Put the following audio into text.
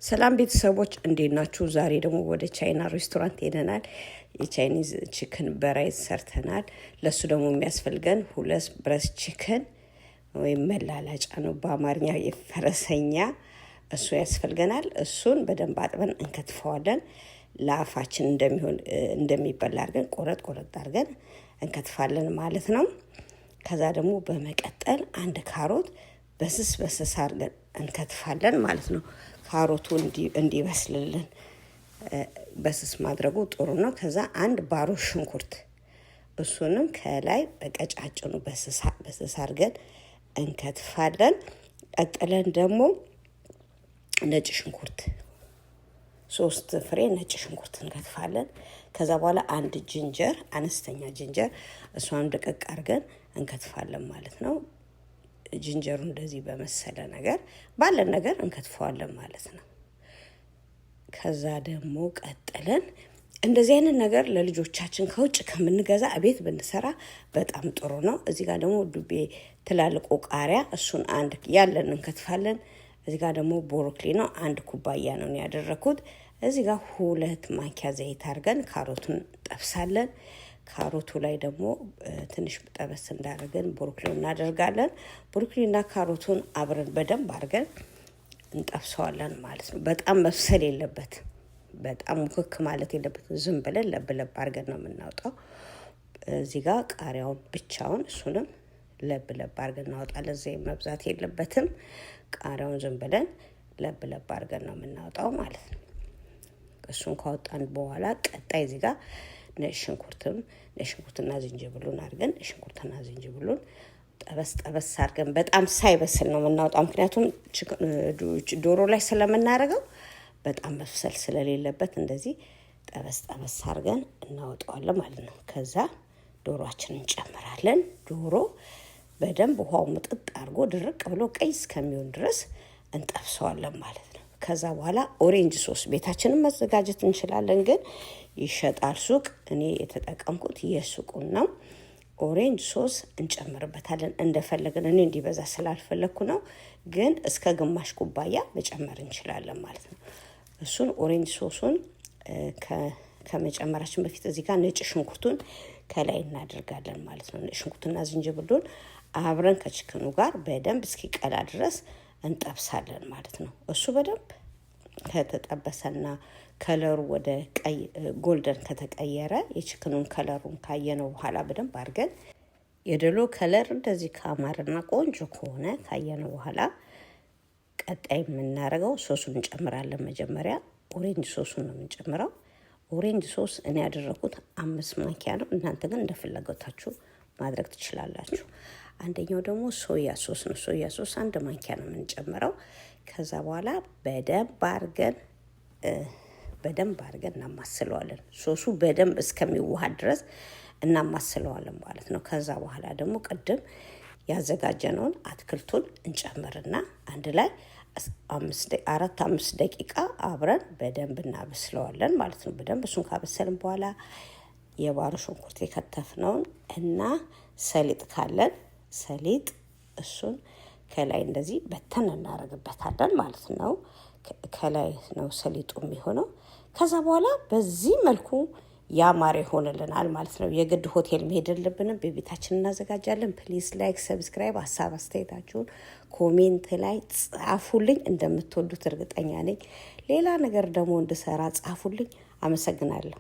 ሰላም ቤተሰቦች፣ እንዴት ናችሁ? ዛሬ ደግሞ ወደ ቻይና ሬስቶራንት ሄደናል። የ Chinese chicken በ rice ሰርተናል። ለሱ ደግሞ የሚያስፈልገን ሁለት breast chicken ወይም መላላጫ ነው በአማርኛ የፈረሰኛ፣ እሱ ያስፈልገናል። እሱን በደንብ አጥበን እንከትፈዋለን። ለአፋችን እንደሚሆን እንደሚበላ አድርገን ቆረጥ ቆረጥ አድርገን እንከትፋለን ማለት ነው። ከዛ ደግሞ በመቀጠል አንድ ካሮት በስስ በስስ አድርገን እንከትፋለን ማለት ነው። ካሮቱ እንዲበስልልን በስስ ማድረጉ ጥሩ ነው። ከዛ አንድ ባሮ ሽንኩርት እሱንም ከላይ በቀጫጭኑ በስስ አድርገን እንከትፋለን። ቀጥለን ደግሞ ነጭ ሽንኩርት፣ ሶስት ፍሬ ነጭ ሽንኩርት እንከትፋለን። ከዛ በኋላ አንድ ginger፣ አነስተኛ ginger፣ እሷን ደቀቅ አድርገን እንከትፋለን ማለት ነው። Ginger ኡ እንደዚህ በመሰለ ነገር ባለን ነገር እንከትፈዋለን ማለት ነው። ከዛ ደግሞ ቀጥለን እንደዚህ አይነት ነገር ለልጆቻችን ከውጭ ከምንገዛ እቤት ብንሰራ በጣም ጥሩ ነው። እዚህ ጋር ደግሞ ዱቤ ትላልቁ ቃሪያ እሱን አንድ ያለን እንከትፋለን። እዚህ ጋር ደግሞ ቦሮክሊ ነው፣ አንድ ኩባያ ነው ያደረኩት። እዚህ ጋር 2 ማንኪያ ዘይት አድርገን ካሮቱን ጠብሳለን። ካሮቱ ላይ ደግሞ ትንሽ ጠበስ እንዳደረገን ብሮኮሊ እናደርጋለን። ብሮኮሊና ካሮቱን አብረን በደንብ አድርገን እንጠብሰዋለን ማለት ነው። በጣም መብሰል የለበት፣ በጣም ሙክክ ማለት የለበት። ዝም ብለን ለብ ለብ አድርገን ነው የምናወጣው። እዚህ ጋር ቃሪያውን ብቻውን እሱንም ለብ ለብ አድርገን እናወጣለን። ዘይት መብዛት የለበትም። ቃሪያውን ዝም ብለን ለብ ለብ አድርገን ነው የምናወጣው ማለት ነው። እሱን ካወጣን በኋላ ቀጣይ እዚህ ጋር ነጭ ሽንኩርትም ነጭ ሽንኩርትና ዝንጅብሉን አድርገን ሽንኩርትና ዝንጅብሉን ጠበስ ጠበስ አድርገን በጣም ሳይበስል ነው የምናወጣው። ምክንያቱም ዶሮ ላይ ስለምናደርገው በጣም መብሰል ስለሌለበት እንደዚህ ጠበስ ጠበስ አድርገን እናወጣዋለን ማለት ነው። ከዛ ዶሮአችንን እንጨምራለን። ዶሮ በደንብ ውሃው ምጥጥ አድርጎ ድርቅ ብሎ ቀይ እስከሚሆን ድረስ እንጠብሰዋለን ማለት ነው። ከዛ በኋላ orange sauce ቤታችንን ማዘጋጀት እንችላለን፣ ግን ይሸጣል ሱቅ። እኔ የተጠቀምኩት የሱቁን ነው። Orange sauce እንጨምርበታለን እንደፈለግን። እኔ እንዲበዛ ስላልፈለግኩ ነው፣ ግን እስከ ግማሽ ኩባያ መጨመር እንችላለን ማለት ነው። እሱን orange sauce ኡን ከመጨመራችን በፊት እዚህ ጋር ነጭ ሽንኩርቱን ከላይ እናደርጋለን ማለት ነው። ነጭ ሽንኩርትና ዝንጅብሉን አብረን ከ chicken ኑ ጋር በደንብ እስኪቀላ ድረስ እንጠብሳለን ማለት ነው። እሱ በደንብ ከተጠበሰና color ኡ ወደ ቀይ golden ከተቀየረ፣ የ chicken ኑን color ኡን ካየነው በኋላ፣ በደንብ አድርገን የዶሮ color እንደዚህ ካማረና ቆንጆ ከሆነ ካየነው በኋላ ቀጣይ የምናደርገው ሶሱን እንጨምራለን። መጀመሪያ orange sauce ኡን ነው የምንጨምረው። Orange sauce እኔ ያደረኩት 5 ማንኪያ ነው። እናንተ ግን እንደፍላጎታችሁ ማድረግ ትችላላችሁ። አንደኛው ደግሞ soya sauce ነው። Soya sauce 1 ማንኪያ ነው የምንጨምረው። ከዛ በኋላ በደንብ አድርገን እናማስለዋለን። ሶሱ በደንብ እስከሚዋሃድ ድረስ እናማስለዋለን ማለት ነው። ከዛ በኋላ ደግሞ ቅድም ያዘጋጀነውን አትክልቱን እንጨምርና አንድ ላይ 4 5 ደቂቃ አብረን በደንብ እናበስለዋለን ማለት ነው። በደንብ እሱን ካበሰልን በኋላ የባሮ ሽንኩርት የከተፍነውን እና ሰሊጥ ካለን ሰሊጥ እሱን ከላይ እንደዚህ በተን እናደርግበታለን ማለት ነው። ከላይ ነው ሰሊጡ የሚሆነው። ከዛ በኋላ በዚህ መልኩ ያማረ ይሆንልናል ማለት ነው። የግድ ሆቴል መሄድ የለብንም። በቤታችን እናዘጋጃለን። Please like፣ subscribe፣ ሀሳብ አስተያየታችሁን comment ላይ ጻፉልኝ። እንደምትወዱት እርግጠኛ ነኝ። ሌላ ነገር ደግሞ እንድሰራ ጻፉልኝ። አመሰግናለሁ።